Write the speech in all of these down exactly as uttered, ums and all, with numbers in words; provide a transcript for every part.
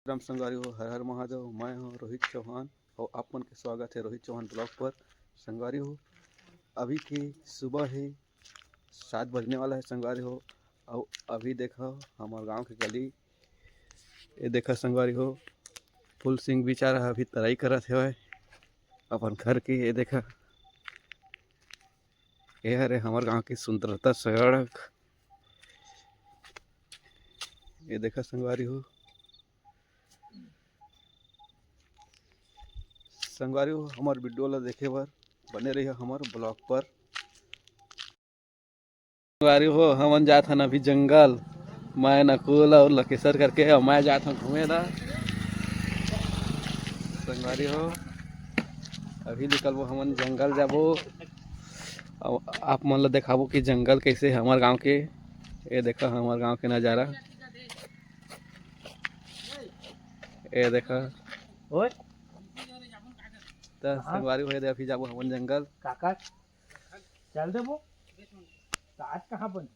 राम संगवारी हो, हर हर महादेव। मैं हूँ रोहित चौहान और आप मन के स्वागत है रोहित चौहान ब्लॉग पर। संगवारी हो, अभी के सुबह है, सात बजने वाला है संगवारी हो। और अभी देखा हमार गांव के गली, ये देखा संगवारी हो, फूल सिंह बेचारा अभी तराई करत हवय अपन घर के। ये देखा, ये हरे हमर गांव के सुंदरता सड़क। ये देखा संगवारी हो, संगवारी हो, हमर वीडियो ला देखे बर बने रहिए हमर ब्लॉग पर। संगवारी हो, हमन जात हन अभी जंगल, मैं नकुल और लकेसर करके, और मैं जात हन घूमे ला। संगवारी हो, अभी निकलबो हमन जंगल जाबो, और आप मन ला देखाबो कि जंगल कैसे हमर गांव के। ये देखा हमर गांव के नजारा, ये देखा। ओए, त हाँ। संगवारी हो, ये दे अभी जाबो हमन जंगल। काका, चल देबो। त आज कहाँ बन?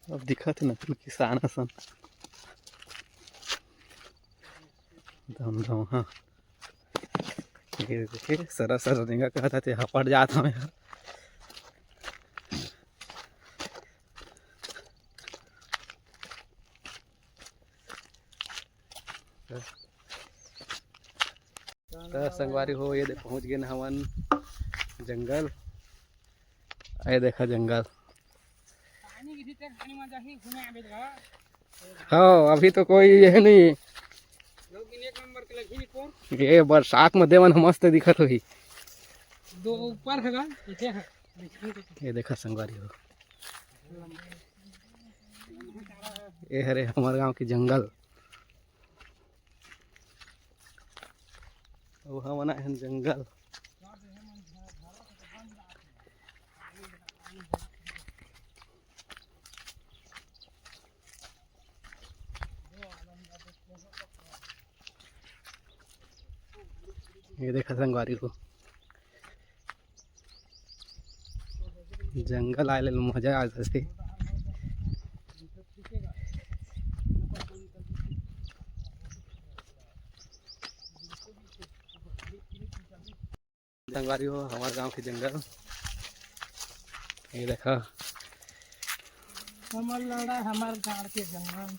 अब दिखत हे नकुल किसान असन। दम दम, हाँ। ये देखिए, सरा सरा रेंगा कहत हे, हपट जात हवे। त संगवारी हो, ये दे पहुंच गेन हवन जंगल। ये देखा जंगल। हाँ, अभी तो कोई ये नहीं। ये बरसात में देवन ह मस्त दिखत होही। दो ऊपर है गा, पीछे है। ये देखा संगवारी हो, ये हरे हमर गांव के जंगल। अउ हमन आए हन जंगल। ये देखा संगवारी हो, जंगल आए ले मजा आ जाथे। संगवारी हो, हमार गांव के जंगल, ये देखा। हमर लड़ा, हमार गांव के जंगल।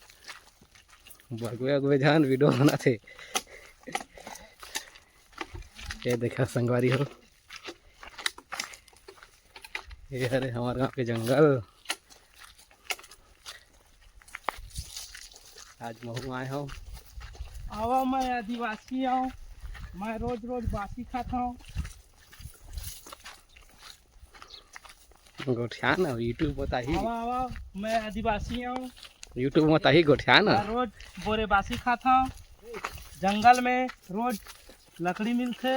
बगवे अगवे जान वीडियो बनाथे। ये देखा संगवारी हो, ये हरे हमार गांव के जंगल। आज महू आए हव। आवा, मैं आदिवासी आव, मैं रोज रोज बासी खात हव। गोठिया ना, YouTube बताही। आवा, आवा, मैं आदिवासी आव। YouTube बताही गोठिया ना। मैं रोज बोरे बासी खात हव। जंगल में रोज लकड़ी मिलथे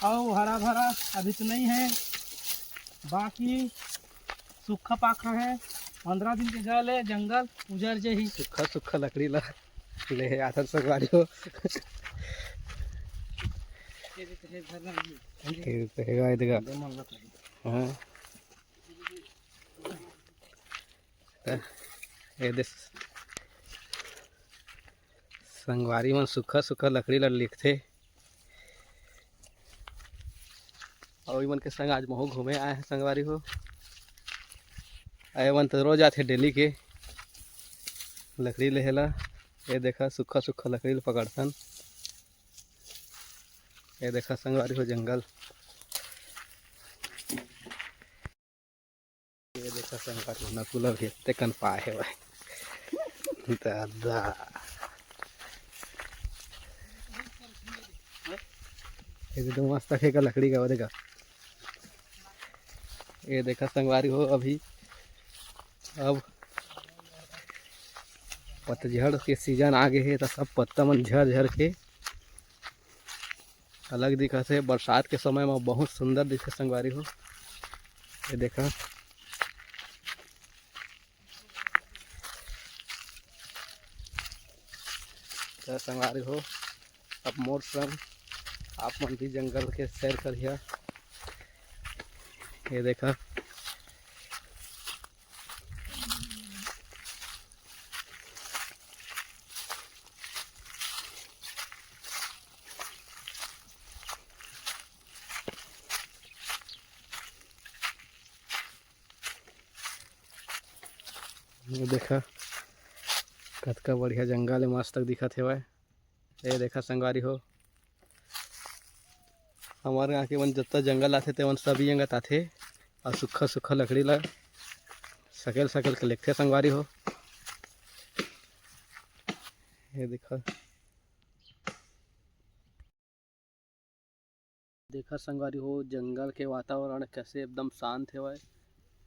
अउ हरा भरा अभी तो नहीं है, बाकी सूखा पाखा है। पंद्रह दिन के गए ले जंगल उजर जही। सूखा सूखा लकड़ी ला ले आथन संगवारी हो। ये तो है, ये देखा। हाँ। त ये दे संगवारी मन सुखा सुखा लकड़ी ला लिखथे। अउ इमन के संग आज महू घूमे आए हैं संगवारी हो। अउ एमन तो रोज आथे डेली के लकड़ी लेहे ला। ये देखा सुखा सुखा लकड़ी ला पकड़थन। ये देखा संगवारी हो जंगल। ये देखा संगवारी हो, नकुल अभी एते कन पाए हे भाई। दादा। ये तो मस्त है का लकड़ी का, वो देखा। ये देखा संगवारी हो, अभी अब पतझड़ के सीजन आ गए है, तो सब पत्ता मन झर झर के अलग दिखत हे। बरसात के समय में बहुत सुंदर दिखथे संगवारी हो। ये देखा, तो संगवारी हो, अब मोर संग आप मन भी जंगल के सैर करिहा। ये देखा, ये देखा, कतका बढ़िया जंगल हे, मस्त दिखत हेवय। ये देखा संगवारी हो, हमर गाँव के मन जत्ता जंगल आथे, तेमन सब ये अंगत आथे अउ सुक्खा सुक्खा लकड़ी ला सकेल सकेल के लेगथे संगवारी हो। ये देखा, देखा संगवारी हो, जंगल के वातावरण कैसे एकदम शांत हेवय,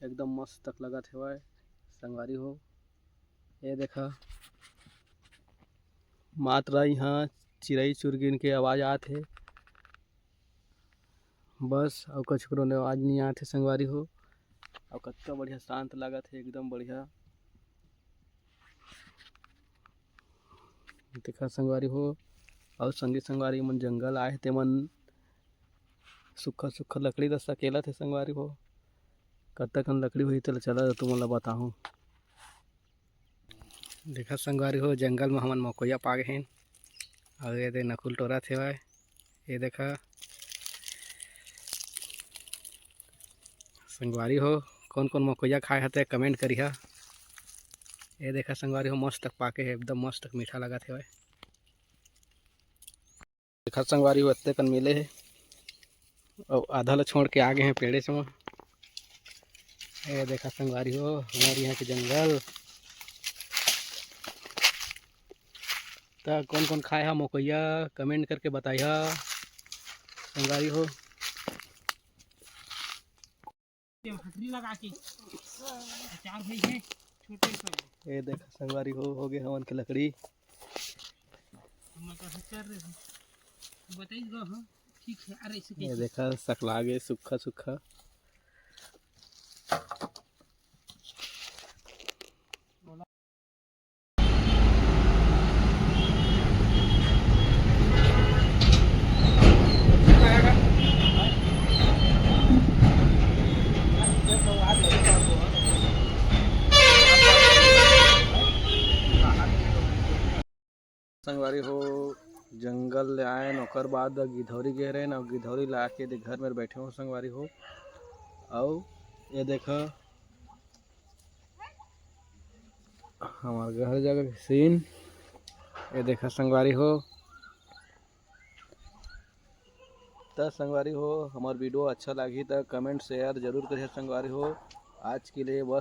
एकदम मस्त तक लगत हेवय संगवारी हो। ये देखा, मात्र इहाँ चिरई चुरगिन के आवाज आत हे, बस अउ कछु कोनो आवाज नइ आत हे संगवारी हो। अउ कतका बढ़िया शांत लागत हे, एकदम बढ़िया। देखा संगवारी हो, अउ संगी संगवारी मन जंगल आए हे, तेमन सुक्खा सुक्खा लकड़ी ला सकेलत हे संगवारी हो। कतका कन लकड़ी होही, तेला चला तुमन ला बताहूँ। देखा संगवारी हो, जंगल म हमन मकोइया पा गे हन। अउ ये दे नकुल टोरत हेवय। ये देखा संगवारी हो, कौन कौन मकोइया खाए हते, comment करिहा। ये देखा संगवारी हो, मस्त तक पाके हे, एकदम मस्त तक मीठा लगत हेवय। देखा संगवारी हो, अत्ते कन मिले हे, अउ आधा ला छोड़ के आ गे हे पेड़े से म। ये देखा संगवारी हो, हमर यहाँ के जंगल। त कौन कौन खाए हा मकोइया, comment करके बताइहा संगवारी हो। हटरी लगा के अचार भाई है छोटे से। ये देखा संगवारी हो, हो गे हमन के लकड़ी। हम कर कर रहे हैं, बताइए हाँ, ठीक है। अरे इसे ये देखा सकला गे सुक्खा सुक्खा। संगवारी हो, जंगल ले आएन, ओकर बाद गिधौरी गे रहेन, अउ गिधौरी ला आके दे घर में बैठे हो संगवारी हो। अउ ये देखा हमार घर जगह के scene, ये देखा संगवारी हो। त संगवारी हो, हमार video अच्छा लागही त comment share जरूर करिहा संगवारी हो। आज के लिए बस